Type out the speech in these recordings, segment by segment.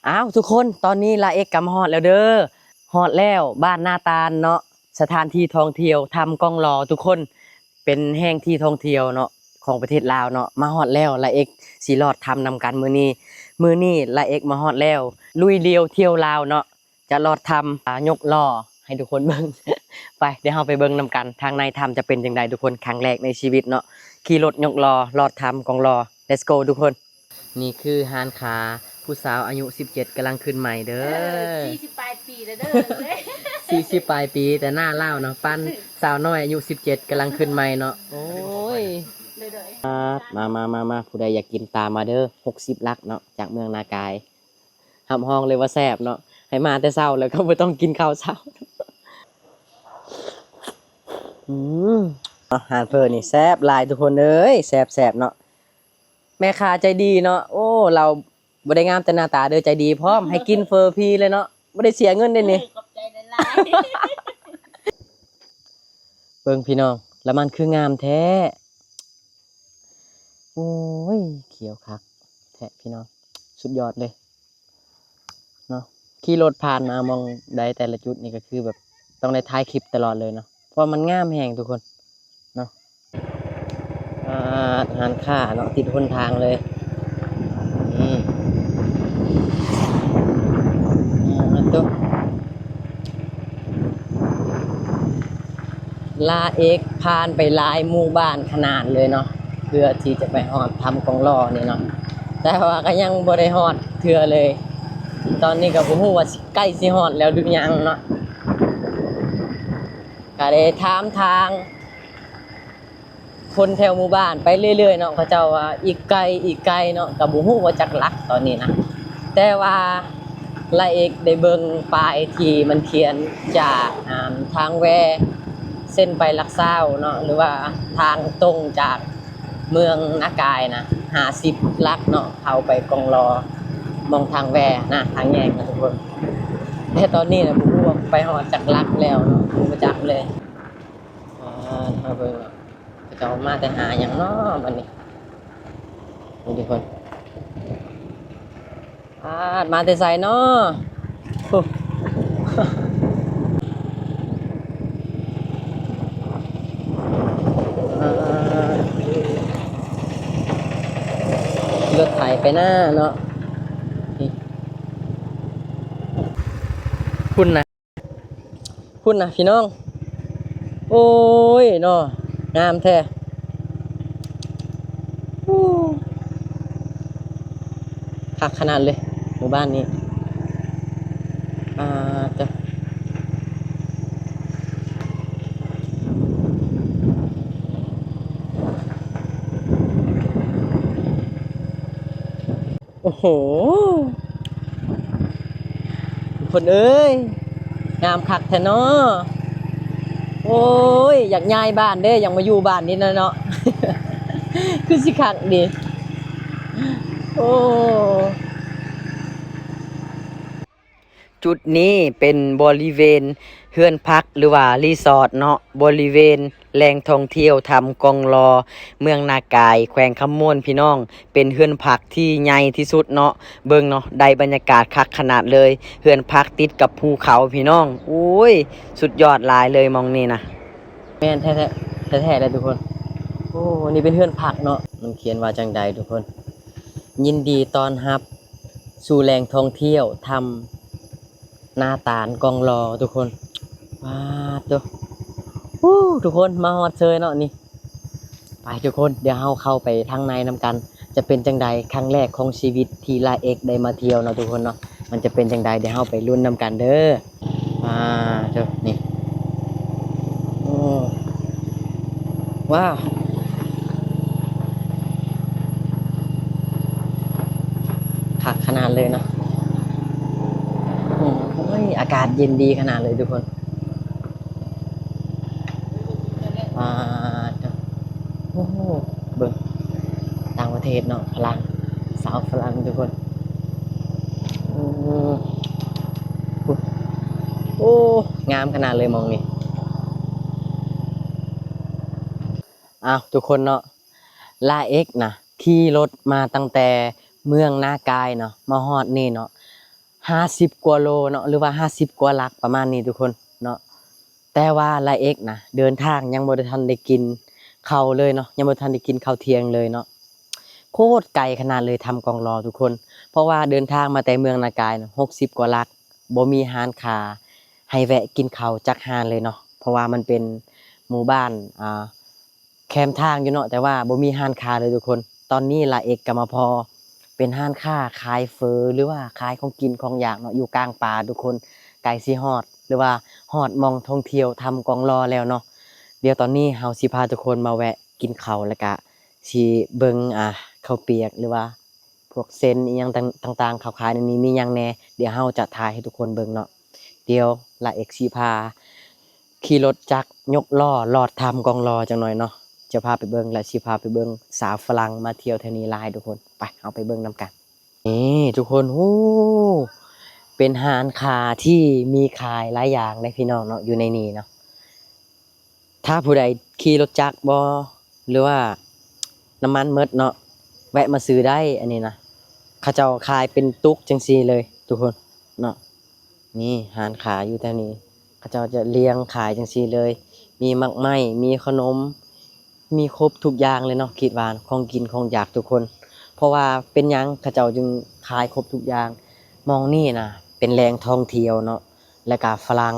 ອ້າວ ທຸກຄົນ ຕອນນີ້ລາເອັກກໍມາຮອດແລ້ວເດີ ຮອດແລ້ວ ບ້ານນາຕານເນາະ ສະຖານທີ່ທ່ອງທ່ຽວຖ້ຳກອງລໍ ທຸກຄົນ ເປັນແຫ່ງທີ່ທ່ອງທ່ຽວເນາະ ຂອງປະເທດລາວເນາະ ມາຮອດແລ້ວ ລາເອັກຊິລອດຖ້ຳນຳກັນມື້ນີ້ ມື້ນີ້ລາເອັກມາຮອດແລ້ວ ລຸຍລຽວທ່ຽວລາວເນາະ ຈະລອດຖ້ຳ ອາ ຍົກລໍ້ໃຫ້ທຸກຄົນເບິ່ງ ໄປ ດຽວເຮົາໄປເບິ່ງນຳກັນ ທາງໃນຖ້ຳຈະເປັນຈັ່ງໃດທຸກຄົນ ຄັ້ງແລກໃນຊີວິດເນາະ ຂີ່ລົດຍົກລໍ້ລອດຖ້ຳກອງລໍ Let's go ທຸກຄົນ. ນີ້ຄືຮ້ານຄ້າ ຜູ້ສາວອາຍຸສິບເຈັດກຳລັງຂຶ້ນໃໝ່ເດີ ເອີ ສີ່ສິບປາຍປີແລ້ວເດີ ສີ່ສິບປາຍປີ ແຕ່ໜ້າລາວເນາະ ປານສາວນ້ອຍອາຍຸສິບເຈັດກຳລັງຂຶ້ນໃໝ່ເນາະ ໂອ້ຍ ໂດຍ ໂດຍ ມາ ມາ ມາ ມາ ຜູ້ໃດຢາກກິນຕາມມາເດີ ຫົກສິບຫຼັກເນາະ ຈາກເມືອງນາກາຍ ຮັບຮອງເລີຍວ່າແຊບເນາະ ໃຫ້ມາແຕ່ເຊົ້າແລ້ວກໍບໍ່ຕ້ອງກິນເຂົ້າເຊົ້າ ອືມ ເນາະ ຮ້ານເຝີນີ້ແຊບຫຼາຍທຸກຄົນເອີຍ ແຊບໆເນາະ ແມ່ຄ້າໃຈດີເນາະ ໂອ້ ລາວບໍ່ໄດ້ງາມແຕ່ໜ້າຕາເດີ ໃຈດີພ້ອມ ໃຫ້ກິນເຝີຟຣີເລີຍເນາະ ບໍ່ໄດ້ເສຍເງິນເດ້ນີ້ ເອີ ຂອບໃຈຫຼາຍໆ ເບິ່ງພີ່ນ້ອງ ລະມັນຄືງາມແທ້ ໂອ້ຍ ຂຽວຄັກແທ້ພີ່ນ້ອງ ສຸດຍອດເລີຍເນາະ ຂີ່ລົດຜ່ານມາໝ່ອງໃດແຕ່ລະຈຸດນີ້ກໍຄືແບບຕ້ອງໄດ້ຖ່າຍຄລິບຕະຫຼອດເລີຍເນາະ ເພາະວ່າມັນງາມແຮງທຸກຄົນເນາະ ອ່າ ຮ້ານຄ້າເນາະ ຕິດຫົນທາງເລີຍ ນີ້ ອ່າ ໂຕ ລາເອັກຜ່ານໄປຫຼາຍໝູ່ບ້ານຂະໜາດເລີຍເນາະ ເພື່ອທີ່ຈະໄປຮອດຖ້ຳກອງລໍນີ້ເນາະ ແຕ່ວ່າກໍຍັງບໍ່ໄດ້ຮອດເທື່ອເລີຍ ຕອນນີ້ກໍບໍ່ຮູ້ວ່າຊິ ໃກ້ຊິຮອດແລ້ວຫຼືຍັງເນາະ ກໍໄດ້ຖາມທາງ ຄົນແຖວໝູ່ບ້ານໄປເລື້ອຍໆເນາະ ເຂົາເຈົ້າວ່າອີກໄກ ອີກໄກເນາະ ກໍບໍ່ຮູ້ວ່າຈັກຫຼັກຕອນນີ້ນະ ແຕ່ວ່າລາເອັກໄດ້ເບິ່ງປ້າຍທີ່ມັນຂຽນຈາກ ອ່າ ທາງແວເສັ້ນໄປຫຼັກຊາວເນາະ ຫຼືວ່າທາງຕົງຈາກເມືອງນາກາຍນະ ຫ້າສິບຫຼັກເນາະ ເຂົ້າໄປກອງລໍ ໝ່ອງທາງແວນະ ທາງແຍກນະທຸກຄົນ ແຕ່ຕອນນີ້ນະ ບໍ່ຮູ້ວ່າໄປຮອດຈັກຫຼັກແລ້ວເນາະ ບໍ່ຈັກເລີຍ. ອ່າ ມາເບິ່ງເນາະ ເຂົາເຈົ້າມາແຕ່ຫາຫຍັງເນາະບັດນີ້ ນີ້ທຸກຄົນ ອ່າ ມາແຕ່ໃສເນາະ ໂອ້ ອ່າ ຂີ່ລົດໄຖໄປນາເນາະ ນີ້ ພຸ້ນນະ. ພຸ້ນນະພີ່ນ້ອງ ໂອ້ຍເນາະ ງາມແທ້ ໂອ້ ຄັກຂະໜາດເລີຍໝູ່ບ້ານນີ້ ອ່າ ເຈົ້າ ໂອ້ໂຫ ທຸກຄົນເອີຍ ງາມຄັກແທ້ເນາະ ໂອ້ຍ ຢາກຍ້າຍບ້ານເດ້ ຢາກມາຢູ່ບ້ານນີ້ນະເນາະ ຄືຊິຄັກດີ ໂອ້ ຈຸດນີ້ເປັນບໍລິເວນເຮືອນພັກ ຫຼືວ່າຣີສອດເນາະ ບໍລິເວນແຫຼ່ງທ່ອງທ່ຽວຖ້ຳກອງລໍ ເມືອງນາກາຍ ແຂວງຄຳມ່ວນ ພີ່ນ້ອງ ເປັນເຮືອນພັກທີ່ໃຫຍ່ທີ່ສຸດເນາະ ເບິ່ງເນາະ ໄດ້ບັນຍາກາດຄັກຂະໜາດເລີຍ ເຮືອນພັກຕິດກັບພູເຂົາ ພີ່ນ້ອງ ໂອ້ຍ ສຸດຍອດຫຼາຍເລີຍໝ່ອງນີ້ນະ ແມ່ນແທ້ໆ ແທ້ໆເລີຍທຸກຄົນ ໂອ້ ນີ້ເປັນເຮືອນພັກເນາະ ມັນຂຽນວ່າຈັ່ງໃດທຸກຄົນ ຍິນດີຕ້ອນຮັບ ສູ່ແຫຼ່ງທ່ອງທ່ຽວຖ້ຳນາຕານກອງລໍ ທຸກຄົນ ປາດໂທ້ ຮູ້ ທຸກຄົນ ມາຮອດເຊີຍເນາະນີ້ ໄປທຸກຄົນ ດຽວເຮົາເຂົ້າໄປທາງໃນນຳກັນ ຈະເປັນຈັ່ງໃດ ຄັ້ງແລກຂອງຊີວິດທີ່ລາເອັກໄດ້ມາທ່ຽວເນາະທຸກຄົນເນາະ ມັນຈະເປັນຈັ່ງໃດ ດຽວເຮົາໄປລຸ້ນນຳກັນເດີ. ອ່າ ເຈົ້າ ນີ້ ໂອ້ ວ້າວ ຄັກຂະໜາດເລີຍເນາະ ໂອ້ຍ ອາກາດເຢັນດີຂະໜາດເລີຍທຸກຄົນ ອ່າ ເຈົ້າ ໂອ້ໂຫ ເບິ່ງ ຕ່າງປະເທດເນາະ ຝຣັ່ງ ຊາວຝຣັ່ງທຸກຄົນ ໂອ້ ໂອ້ ງາມຂະໜາດເລີຍໝ່ອງນີ້ ອ້າວ ທຸກຄົນເນາະ ລາເອັກນະ ຂີ່ລົດມາຕັ້ງແຕ່ເມືອງນາກາຍເນາະ ມາຮອດນີ້ເນາະ ຫ້າສິບກວ່າໂລເນາະ ຫຼືວ່າຫ້າສິບກວ່າຫຼັກປະມານນີ້ທຸກຄົນເນາະ. ແຕ່ວ່າລາເອັກນະ ເດີນທາງຍັງບໍ່ໄດ້ທັນໄດ້ກິນເຂົ້າເລີຍເນາະ ຍັງບໍ່ທັນໄດ້ກິນເຂົ້າທ່ຽງເລີຍເນາະ. ໂຄດໄກຂະໜາດເລີຍ ຖ້ຳກອງລໍທຸກຄົນ ເພາະວ່າເດີນທາງມາແຕ່ເມືອງນາກາຍນະ ຫົກສິບກວ່າຫຼັກ ບໍ່ມີຮ້ານຄ້າໃຫ້ແວະກິນເຂົ້າຈັກຮ້ານເລີຍເນາະ ເພາະວ່າມັນເປັນໝູ່ບ້ານ ອ່າ ແຄມທາງຢູ່ເນາະ ແຕ່ວ່າບໍ່ມີຮ້ານຄ້າເລີຍທຸກຄົນ. ຕອນນີ້ລາເອັກກໍມາພໍ້ເປັນຮ້ານຄ້າຂາຍເຝີ ຫຼືວ່າຂາຍຂອງກິນຂອງຢາກເນາະ ຢູ່ກາງປ່າທຸກຄົນ ໃກ້ຊິຮອດ ຫຼືວ່າຮອດໝ່ອງທ່ອງທ່ຽວຖ້ຳກອງລໍແລ້ວເນາະ. ດຽວຕອນນີ້ເຮົາຊິພາທຸກຄົນມາແວະກິນເຂົ້າ ແລ້ວກະຊິເບິ່ງ ອ່າ ເຂົ້າປຽກ ຫຼືວ່າ ພວກເສັ້ນອີ່ຫຍັງຕ່າງໆ ເຂົາຂາຍໃນນີ້ມີຫຍັງແດ່ ດຽວເຮົາຈະຖ່າຍໃຫ້ທຸກຄົນເບິ່ງເນາະ. ດຽວລາເອັກຊິພາຂີ່ລົດຈັກຍົກລໍ້ລອດຖ້ຳກອງລໍຈັກໜ່ອຍເນາະ ຈະພາໄປເບິ່ງ ແລະ ຊິພາໄປເບິ່ງສາວຝຣັ່ງມາທ່ຽວແຖວນີ້ຫຼາຍທຸກຄົນ. ໄປ ເຮົາໄປເບິ່ງນຳກັນ. ນີ້ທຸກຄົນ ໂອ້ ເປັນຮ້ານຄ້າທີ່ມີຂາຍຫຼາຍຢ່າງເດ້ພີ່ນ້ອງເນາະ ຢູ່ໃນນີ້ເນາະ. ຖ້າຜູ້ໃດຂີ່ລົດຈັກບໍ່ ຫຼືວ່ານ້ຳມັນໝົດເນາະ ແວະມາຊື້ໄດ້. ອັນນີ້ນະ ເຂົາເຈົ້າຂາຍເປັນຕຸກຈັ່ງຊີ້ເລີຍທຸກຄົນເນາະ. ນີ້ຮ້ານຂາຍຢູ່ແຖວນີ້ ເຂົາເຈົ້າຈະລຽງຂາຍຈັ່ງຊີ້ເລີຍ ມີໝາກໄມ້ ມີຂະໜົມ ມີຄົບທຸກຢ່າງເລີຍເນາະ. ຄິດວ່າຂອງກິນຂອງຢາກທຸກຄົນ ເພາະວ່າເປັນຫຍັງເຂົາເຈົ້າຈຶ່ງຂາຍຄົບທຸກຢ່າງ? ໝ່ອງນີ້ນະເປັນແຫຼ່ງທ່ອງທ່ຽວເນາະ ແລ້ວກະຝຣັ່ງ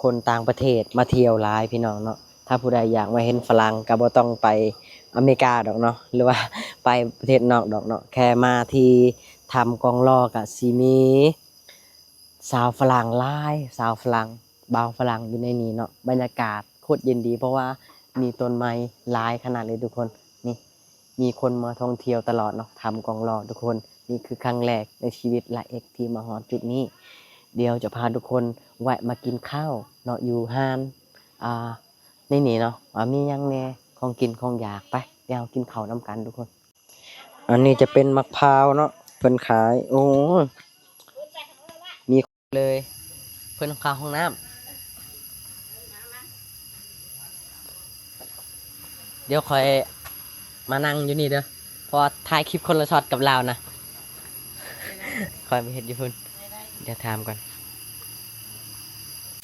ຄົນຕ່າງປະເທດມາທ່ຽວຫຼາຍພີ່ນ້ອງເນາະ. ຖ້າຜູ້ໃດຢາກມາເຫັນຝຣັ່ງກໍບໍ່ຕ້ອງໄປອາເມລິກາດອກເນາະ ຫຼືວ່າໄປປະເທດນອກດອກເນາະ ແຄ່ມາທີ່ຖ້ຳກອງລໍກໍຊິມີ ຊາວຝຣັ່ງຫຼາຍ ຊາວຝຣັ່ງ ບ່າວຝຣັ່ງຢູ່ໃນນີ້ເນາະ. ບັນຍາກາດໂຄດເຢັນດີ ເພາະວ່າມີຕົ້ນໄມ້ຫຼາຍຂະໜາດເລີຍທຸກຄົນ. ນີ້ ມີຄົນມາທ່ອງທ່ຽວຕະຫຼອດເນາະ ຖ້ຳກອງລໍທຸກຄົນ. ນີ້ຄືຄັ້ງແລກໃນຊີວິດລາເອັກທີ່ມາຮອດຈຸດນີ້. ດຽວຈະພາທຸກຄົນແວະມາກິນເຂົ້າເນາະ ຢູ່ຮ້ານ ອ່າ ໃນນີ້ເນາະ ວ່າມີຫຍັງແດ່ ຂອງກິນຂອງຢາກ. ໄປ ດຽວເຮົາກິນເຂົ້ານຳກັນທຸກຄົນ. ອັນນີ້ຈະເປັນໝາກພ້າວເນາະ ເພິ່ນຂາຍ ໂອ້ຍ ມີເລີຍ ເພິ່ນເຂົ້າຫ້ອງນ້ຳ. ດຽວຂ້ອຍມານັ່ງຢູ່ນີ້ເດີ ເພາະວ່າຖ່າຍຄລິບຄົນລະຊັອດກັບລາວນະ ຂ້ອຍໄປເຮັດຢູ່ພຸ້ນ. ດຽວຖາມກ່ອນ.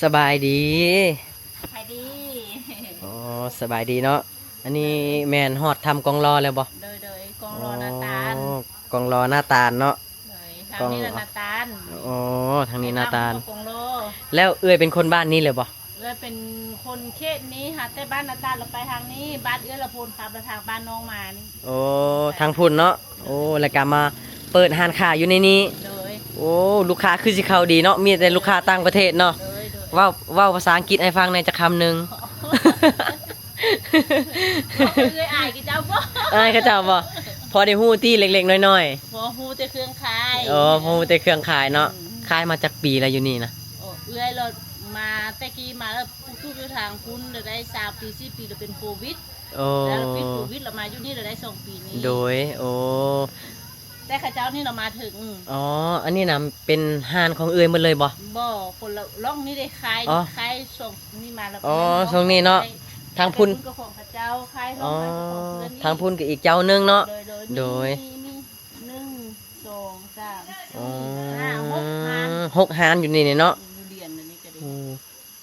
ສະບາຍດີ. ສະບາຍດີ. ອໍ ສະບາຍດີເນາະ. ອັນນີ້ແມ່ນຮອດຖ້ຳກອງລໍແລ້ວບໍ່? ໂດຍໆ ກອງລໍນາຕານ. ອໍ ກອງລໍນາຕານເນາະ. ໂດຍ ທາງນີ້ລະນາຕານ. ອໍ ທາງນີ້ນາຕານ. ແລ້ວເອື້ອຍເປັນຄົນບ້ານນີ້ເລີຍບໍ່? ເອື້ອຍເປັນຄົນເຂດນີ້ຫາ ແຕ່ບ້ານນາຕານລະໄປທາງນີ້ ບ້ານເອື້ອຍລະພຸນ ຂັບລະທາງບ້ານນ້ອງມານີ້. ໂອ້ ທາງພຸ້ນເນາະ. ໂອ້ ແລ້ວກະມາເປີດຮ້ານຄ້າຢູ່ໃນນີ້. ໂດຍ. ໂອ້ ລູກຄ້າຄືຊິເຂົ້າດີເນາະ ມີແຕ່ລູກຄ້າຕ່າງປະເທດເນາະ. ໂດຍໆ. ເວົ້າ ເວົ້າພາສາອັງກິດໃຫ້ຟັງແດ່ຈັກຄຳໜຶ່ງ. ເອີຍ ອາຍເຂົາເຈົ້າບໍ່? ອາຍເຂົາເຈົ້າບໍ່? ພໍໄດ້ຮູ້ຕິເລັກໆນ້ອຍໆ. ພໍຮູ້ແຕ່ເຄື່ອງຂາຍ. ອໍ ພໍຮູ້ແຕ່ເຄື່ອງຂາຍເນາະ. ອືມ. ຂາຍມາຈັກປີແລ້ວຢູ່ນີ້ນະ? ໂອ້ ເອື້ອຍລະມາແຕ່ກີ້ມາລະປູກຢູ່ທາງພຸ້ນລະໄດ້ສາມປີສີ່ປີ ລະເປັນໂຄວິດ. ໂອ້ ລະປິດໂຄວິດລະມາຢູ່ນີ້ລະໄດ້ສອງປີນີ້. ໂດຍ. ໂອ້ ແຕ່ເຂົາເຈົ້ານີ້ລະມາເຖິງ. ອໍ ອັນນີ້ນະເປັນຮ້ານຂອງເອື້ອຍໝົດເລີຍບໍ່? ບໍ່ ຄົນລະລ່ອງນີ້ເດ້ ຂາຍ ອໍ ຂາຍຊ່ວງນີ້ມາລະ. ອໍ ຊ່ວງນີ້ເນາະ. ທາງພຸ້ນ ທາງພຸ້ນກໍຂອງເຂົາເຈົ້າ ຂາຍ ອໍ ທາງພຸ້ນກໍອີກເຈົ້າໜຶ່ງເນາະ. ໂດຍໆ. ໂດຍ. ມີ ມີ ໜຶ່ງ ສອງ ສາມ ສີ່ ຫ້າ ຫົກຮ້ານ ຫົກຮ້ານຢູ່ນີ້ເນາະ. ຢູ່ລຽນອັນນີ້ກໍໄດ້. ອືມ.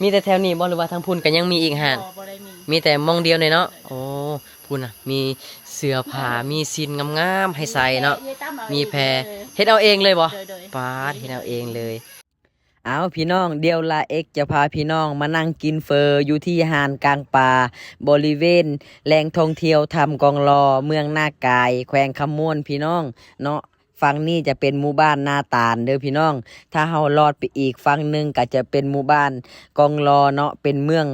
ມີແຕ່ແຖວນີ້ບໍ່ ຫຼືວ່າທາງພຸ້ນກໍຍັງມີອີກຮ້ານ? ບໍ່ ບໍ່ໄດ້ມີ ມີແຕ່ໝ່ອງດຽວນີ້ເນາະ. ໂດຍ. ໂອ້ ພຸ້ນນະ ມີເສື້ອຜ້າ ມີສິ້ນງາມໆໃຫ້ໃສ່ເນາະ. ມີແພ ເຮັດເອົາເອງເລີຍບໍ່? ໂດຍໆ. ປາດ ເຮັດເອົາເອງເລີຍ. ເອົາ ພີ່ນ້ອງ ດຽວລາເອັກຈະພາພີ່ນ້ອງມານັ່ງກິນເຝີຢູ່ທີ່ຮ້ານກາງປ່າ ບໍລິເວນແຫຼ່ງທ່ອງທ່ຽວຖ້ຳກອງລໍ ເມືອງນາກາຍ ແຂວງຄຳມ່ວນ ພີ່ນ້ອງເນາະ. ຝັ່ງນີ້ຈະເປັນໝູ່ບ້ານນາຕານເດີພີ່ນ້ອງ. ຖ້າເຮົາລອດໄປອີກຝັ່ງໜຶ່ງກໍຈະເປັນໝູ່ບ້ານກອງລໍເນາະ ເປັນເມືອງ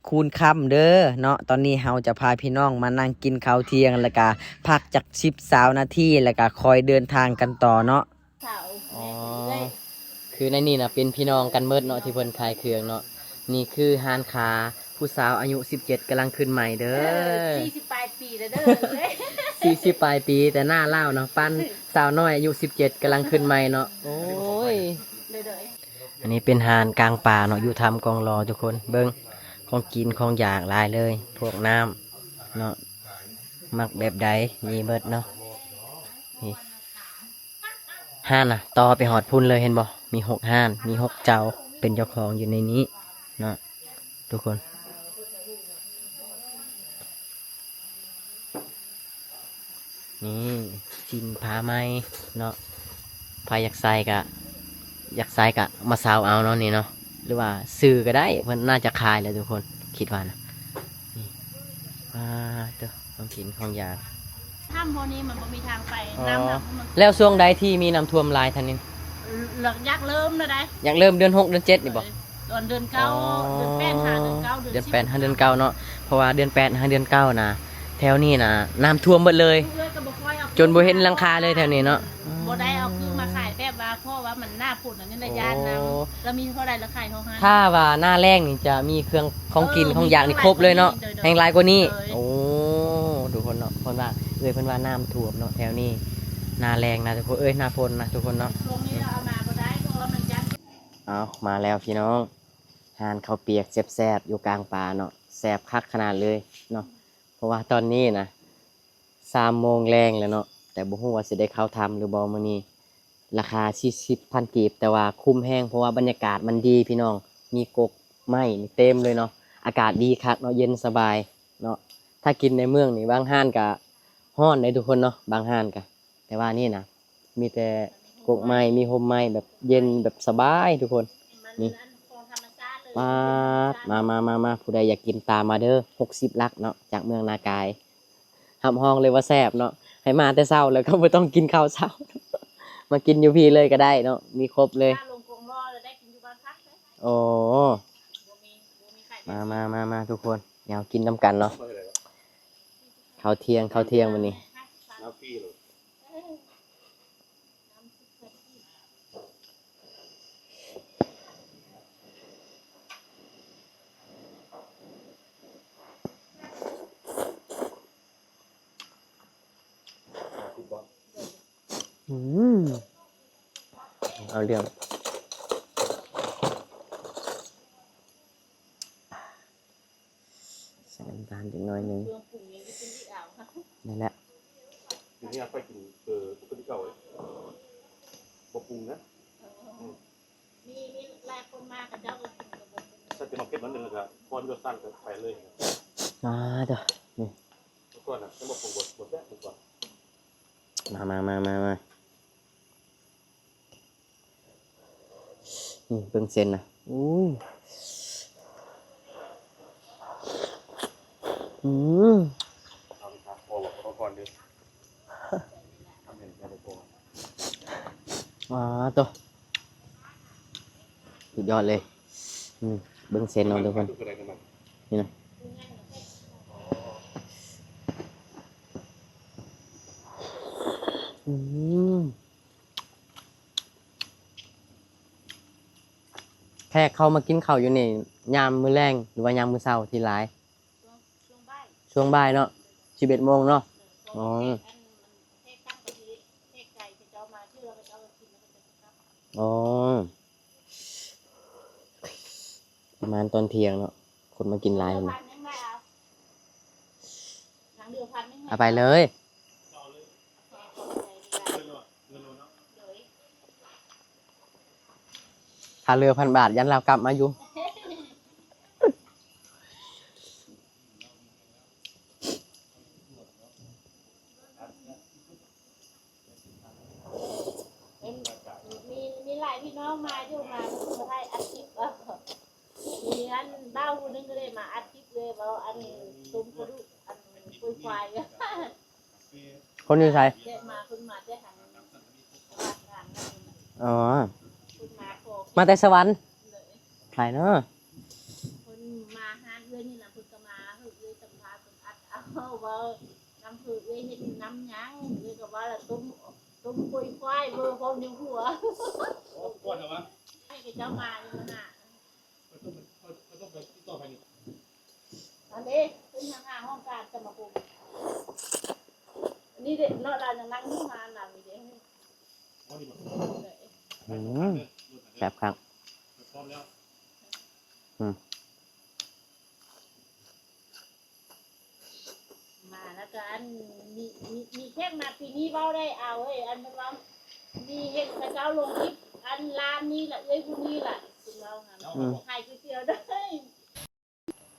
ຄູນຄຳເດີເນາະ. ຕອນນີ້ເຮົາຈະພາພີ່ນ້ອງມານັ່ງກິນເຂົ້າທ່ຽງ ແລ້ວກະພັກຈັກສິບ ຊາວນາທີ ແລ້ວກະຄ່ອຍເດີນທາງກັນຕໍ່ເນາະ. ອໍ ຄືໃນນີ້ນະເປັນພີ່ນ້ອງກັນໝົດເນາະ ທີ່ເພິ່ນຂາຍເຄື່ອງເນາະ. ນີ້ຄືຮ້ານຄ້າຜູ້ສາວອາຍຸສິບເຈັດກຳລັງຂຶ້ນໃໝ່ເດີ. ເອີ ສີ່ສິບປາຍປີແລ້ວເດີ. ສີ່ສິບປາຍປີ ແຕ່ໜ້າລາວເນາະ ປານສາວນ້ອຍອາຍຸສິບເຈັດກຳລັງຂຶ້ນໃໝ່ເນາະ. ໂອ້ຍ. ໂດຍໆ. ອັນນີ້ເປັນຮ້ານກາງປ່າເນາະ ຢູ່ຖ້ຳກອງລໍທຸກຄົນ. ເບິ່ງ ຂອງກິນຂອງຢາກຫຼາຍເລີຍ ພວກນ້ຳເນາະ ມັກແບບໃດມີເບິດເນາະ. ນີ້ ຮ້ານນະຕໍ່ໄປຮອດພຸ້ນເລີຍ ເຫັນບໍ່? ມີຫົກຮ້ານ ມີຫົກເຈົ້າເປັນເຈົ້າຂອງຢູ່ໃນນີ້ເນາະທຸກຄົນ. ນີ້ ສິ້ນຜ້າໄໝເນາະ ໃຜຢາກໃສ່ກະ ຢາກໃສ່ກະມາເຊົ່າເອົາເນາະນີ້ເນາະ ຫຼືວ່າຊື້ກະໄດ້ ເພິ່ນໜ້າຈະຂາຍແຫຼະທຸກຄົນ ຄິດວ່ານະ. ນີ້ ອ່າ ໂຕ ຂອງກິນຂອງຢາກ ຖ້ຳພວກນີ້ມັນບໍ່ມີທາງໄປ ອໍ ນ້ຳມັນ ແລ້ວຊ່ວງໃດທີ່ມີນ້ຳຖ້ວມຫຼາຍທ່ານນີ້? ຢາກເລີ່ມແລ້ວໃດ໋ ຢາກເລີ່ມເດືອນຫົກເດືອນເຈັດນີ້ບໍ່? ຕອນເດືອນເກົ້າ ອໍ ເດືອນແປດຫາເດືອນເກົ້າ ເດືອນ ເດືອນແປດຫາເດືອນເກົ້າເນາະ ເພາະວ່າເດືອນແປດຫາເດືອນເກົ້ານະ ແຖວນີ້ນະ ນ້ຳຖ້ວມເບິດເລີຍ ເອື້ອຍກໍບໍ່ຄ່ອຍເອົາ ຈົນບໍ່ເຫັນຫຼັງຄາເລີຍແຖວນີ້ເນາະ. ບໍ່ໄດ້ເອົາຄືມາຂາຍແບບວ່າ ເພາະວ່າມັນໜ້າຝົນອັນນີ້ລະ ໂອ້ ຢ້ານນຳ ລະມີເທົ່າໃດລະຂາຍເທົ່ານັ້ນ. ຖ້າວ່າໜ້າແລ້ງນີ້ຈະມີເຄື່ອງ ຂອງກິນ ເອີ ຂອງຢາກນີ້ຄົບເລີຍເນາະ ແຮ່ງຫຼາຍກວ່ານີ້. ໂອ້ ທຸກຄົນເນາະ ເພິ່ນວ່າ ເອື້ອຍເພິ່ນວ່ານ້ຳຖ້ວມເນາະແຖວນີ້ ໜ້າແລ້ງນະທຸກຄົນເອີຍ ໜ້າຝົນນະທຸກຄົນເນາະ. ຊ່ວງນີ້ເຮົາເອົາມາບໍ່ໄດ້ ເພາະວ່າມັນຢ້ານ. ເອົາ ມາແລ້ວພີ່ນ້ອງ ຮ້ານເຂົ້າປຽກແຊບໆ ຢູ່ກາງປ່າເນາະ ແຊບຄັກຂະໜາດເລີຍເນາະ ເພາະວ່າຕອນນີ້ນະ ສາມໂມງແລງແລ້ວເນາະ ແຕ່ບໍ່ຮູ້ວ່າຊິໄດ້ເຂົ້າຖ້ຳຫຼືບໍ່ມື້ນີ້. ລາຄາສີ່ສິບພັນກີບ ແຕ່ວ່າຄຸ້ມແຮງ ເພາະວ່າບັນຍາກາດມັນດີພີ່ນ້ອງ ມີກົກໄມ້ເຕັມເລີຍເນາະ ອາກາດດີຄັກເນາະ ເຢັນສະບາຍເນາະ. ຖ້າກິນໃນເມືອງນີ້ ບາງຮ້ານກະຮ້ອນເດ້ທຸກຄົນເນາະ ບາງຮ້ານກະ ແຕ່ວ່ານີ້ນະ ມີແຕ່ກົກໄມ້ ມີຮົ່ມໄມ້ແບບເຢັນແບບສະບາຍທຸກຄົນ. ນີ້ ປາດ ມາໆໆໆ ຜູ້ໃດຢາກກິນຕາມມາເດີ ຫົກສິບຫຼັກເນາະ ຈາກເມືອງນາກາຍ ຮັບຮອງເລີຍວ່າແຊບເນາະ ໃຫ້ມາແຕ່ເຊົ້າແລ້ວກໍບໍ່ຕ້ອງກິນເຂົ້າເຊົ້າ ມາກິນຢູ່ພີ້ເລີຍກໍໄດ້ເນາະ ມີຄົບເລີຍ. ໂອ້ ມາໆໆໆ ທຸກຄົນ ດຽວກິນນຳກັນເນາະ ເຂົ້າທ່ຽງ ເຂົ້າທ່ຽງມື້ນີ້. ອືມ ເອົາເລື່ອງ. ໃສ່ນ້ຳຕານຈັກໜ້ອຍໜຶ່ງ ເຄື່ອງປຸງນີ້ຊິກິນອີກເອົາ ນັ້ນແຫຼະ. ດຽວນີ້ຂ້ອຍກິນ ເອີ ປົກກະຕິເກົ່າເລີຍ ບໍ່ປຸງນະ. ເອີ ອືມ ມີ ມີຫຼາຍຄົນມາ ເຂົາເຈົ້າກໍກິນກໍບໍ່ປຸງ ໃສ່ແຕ່ໝາກເຜັດໜ້ອຍໜຶ່ງ ແລ້ວກໍພໍມີລົດຊາດກໍໄປເລີຍ. ອ່າ ເດີ ນີ້ ເມື່ອກ່ອນນະ ຍັງບໍ່ປຸງ ບໍ່ ບໍ່ແຊບເມື່ອກ່ອນ. ມາ ມາ ມາ ມາ ມາ. ນີ້ເບິ່ງເສັ້ນນະ ໂອ້ຍ ອືມ ອ່າ ໂຕ ສຸດຍອດເລີຍ. ອືມ ເບິ່ງເສັ້ນເນາະທຸກຄົນ ນີ້ນະ ອືມ. ແຂກເຂົ້າມາກິນເຂົ້າຢູ່ນີ້ ຍາມມື້ແລງ ຫຼືວ່າຍາມມື້ເຊົ້າທີ່ຫຼາຍ? ຊ່ວງ ຊ່ວງບ່າຍ ຊ່ວງບ່າຍເນາະ ສິບເອັດໂມງເນາະ. ເອີ ອໍ ແຂກຕ່າງປະເທດ ແຂກໄກ ເຂົາເຈົ້າມາເທື່ອ ເຂົາເຈົ້າກໍກິນແລ້ວເຂົາເຈົ້າກໍກັບ. ອໍ ປະມານຕອນທ່ຽງເນາະ ຄົນມາກິນຫຼາຍ. ເອົາໄປເລີຍ. ຖ້າເຫຼືອພັນບາດ ຢ້ານລາວກັບມາຢູ່. ເປັນ ມີ ມີຫຼາຍພີ່ນ້ອງມາຢູ່ ມາ ມາຖ່າຍອັດຄລິບ. ມີອັນບ່າວຜູ້ໜຶ່ງກໍເລີຍມາອັດຄລິບເລີຍ ເວົ້າອັນຕົ້ມກະດູກ ອັນກາຍຄວາຍ. ຄົນຢູ່ໃສ? ແຂກມາ ເພິ່ນມາແຕ່ທາງ ອໍ ເພິ່ນມາຂໍ ມາແຕ່ສະຫວັນ. ໃຜເນາະ? ເພິ່ນມາຫາເອື້ອຍນີ້ນະ ເພິ່ນກໍມາເອີ້ຍສຳພາດ ເພິ່ນອັດເອົາ ເວົ້ານຳເພິ່ນ ເອື້ອຍເຮັດນຳຫຍັງ ເອື້ອຍກໍວ່າລະຕົ້ມ ຕົ້ມກາຍຄວາຍ ເບິ່ງພ້ອມຢູ່ຫົວ. ໂອ້ ກ່ອນນະວະ ໃຫ້ເຂົາເຈົ້າມາຢູ່ຫັ້ນນະ. ເຂົາຕ້ອງໄປ ເຂົາຕ້ອງໄປຕິດຕໍ່ໃຜນີ້? ອັນນີ້ເປັນທາງຫ້ອງການສະມາຄົມ ນີ້ເດ້ເນາະ ລາວຍັງນັ່ງຢູ່ມານຳນີ້ເດ້. ອືມ ແຊບຄັກ. ອືມ ມາແລ້ວກໍອັນ ມີ ມີ ມີແຂກມາປີນີ້ເວົ້າໄດ້ ອາວເອີຍ ອັນເພິ່ນວ່າ ມີເຫັນເຂົາເຈົ້າລົງຄລິບ ອັ ຮ້ານນີ້ລະເອື້ອຍຜູ້ນີ້ລະ ຊິເວົ້າຫັ້ນ ອືມ ຂາຍກ໋ວຍຕຽວໄດ້.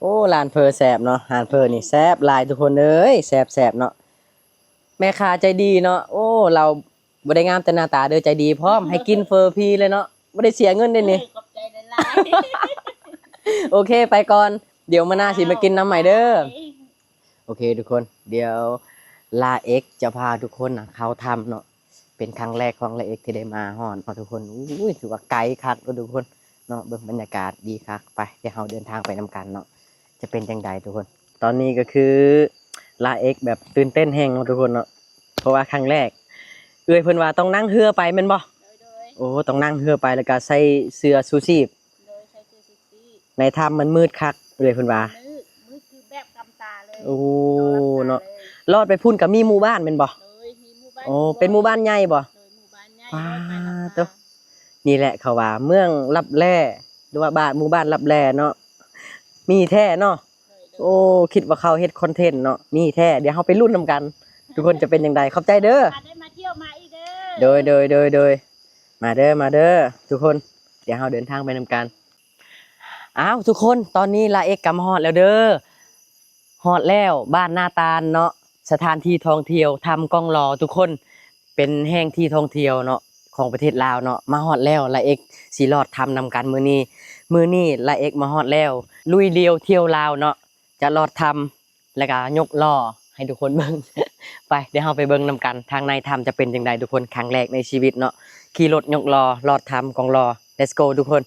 ໂອ້ ຮ້ານເຝີແຊບເນາະ ຮ້ານເຝີນີ້ແຊບຫຼາຍທຸກຄົນເອີຍ ແຊບໆເນາະ. ແມ່ຄ້າໃຈດີເນາະ ໂອ້ ລາວບໍ່ໄດ້ງາມແຕ່ໜ້າຕາເດີ ໃຈດີພ້ອມ ໃຫ້ກິນເຝີຟຣີເລີຍເນາະ ບໍ່ໄດ້ເສຍເງິນເດ້ນີ້. ຂອບໃຈຫຼາຍໆ ໂອເຄ ໄປກ່ອນ ດຽວມື້ໜ້າຊິມາກິນນຳໃໝ່ເດີ. ໂອເຄທຸກຄົນ ດຽວລາເອັກຈະພາທຸກຄົນນະເຂົ້າຖ້ຳເນາະ ເປັນຄັ້ງແລກຂອງລາເອັກທີ່ໄດ້ມາຮອດເນາະທຸກຄົນ. ໂອ້ຍ ຖືວ່າໄກຄັກເນາະທຸກຄົນເນາະ ເບິ່ງບັນຍາກາດດີຄັກ. ໄປ ດຽວເຮົາເດີນທາງໄປນຳກັນເນາະ ຈະເປັນຈັ່ງໃດທຸກຄົນ. ຕອນນີ້ກໍຄືລາເອັກແບບຕື່ນເຕັ້ນແຮງເນາະທຸກຄົນເນາະ ເພາະວ່າຄັ້ງແລກ ເອື້ອຍເພິ່ນວ່າຕ້ອງນັ່ງເຮືອໄປແມ່ນບໍ່? ໂດຍໆ ໂອ້ ຕ້ອງນັ່ງເຮືອໄປ ແລ້ວກໍໃສ່ເສື້ອຊູຊີບ. ໂດຍ ໃສ່ເສື້ອຊູຊີບ. ໃນຖ້ຳມັນມືດຄັກເລີຍເພິ່ນວ່າ ມືດ ມືດຄືແບບກຳຕາເລີຍ ໂອ້ ເນາະ ເນາະ ເລີຍ. ລອດໄປພຸ້ນກໍມີໝູ່ບ້ານແມ່ນບໍ່? ໂດຍ ມີໝູ່ບ້ານ ໂອ້ ເປັນໝູ່ບ້ານໃຫຍ່ບໍ່? ໂດຍ ໝູ່ບ້ານໃຫຍ່ ວ້າ ເລີຍ ໄປນຳ ໂຕ ນີ້ແຫຼະເຂົາວ່າເມືອງລັບແລ ຫຼືວ່າບ້ານ ໝູ່ບ້ານລັບແລເນາະ ມີແທ້ເນາະ. ໂດຍໆ ໂອ້ ຄິດວ່າເຂົາເຮັດຄອນເທັນເນາະ ມີແທ້. ດຽວເຮົາໄປລຸ້ນນຳກັນ ທຸກຄົນຈະເປັນຈັ່ງໃດ. ຂອບໃຈເດີ ມາໄດ້ມາທ່ຽວມາອີກເດີ. ໂດຍໆໆໆ ມາເດີ ມາເດີທຸກຄົນ ດຽວເຮົາເດີນທາງໄປນຳກັນ. ອ້າວ ທຸກຄົນ ຕອນນີ້ລາເອັກກໍມາຮອດແລ້ວເດີ ຮອດແລ້ວ ບ້ານນາຕານເນາະ ສະຖານທີ່ທ່ອງທ່ຽວ ຖ້ຳກອງຫຼໍ ທຸກຄົນ ເປັນແຫ່ງທີ່ທ່ອງທ່ຽວເນາະ ຂອງປະເທດລາວເນາະ. ມາຮອດແລ້ວ ລາເອັກຊິລອດຖ້ຳນຳກັນມື້ນີ້. ມື້ນີ້ລາເອັກມາຮອດແລ້ວ ລຸຍດຽວທ່ຽວລາວເນາະ ຈະລອດຖ້ຳ ແລ້ວກໍຍົກລໍ້ໃຫ້ທຸກຄົນເບິ່ງ. ໄປ ດຽວເຮົາໄປເບິ່ງນຳກັນ ທາງໃນຖ້ຳຈະເປັນຈັ່ງໃດທຸກຄົນ. ຄັ້ງແລກໃນຊີວິດເນາະ ຂີ່ລົດຍົກລໍ້ ລອດຖ້ຳກອງຫຼໍ. Let's go ທຸກຄົນ.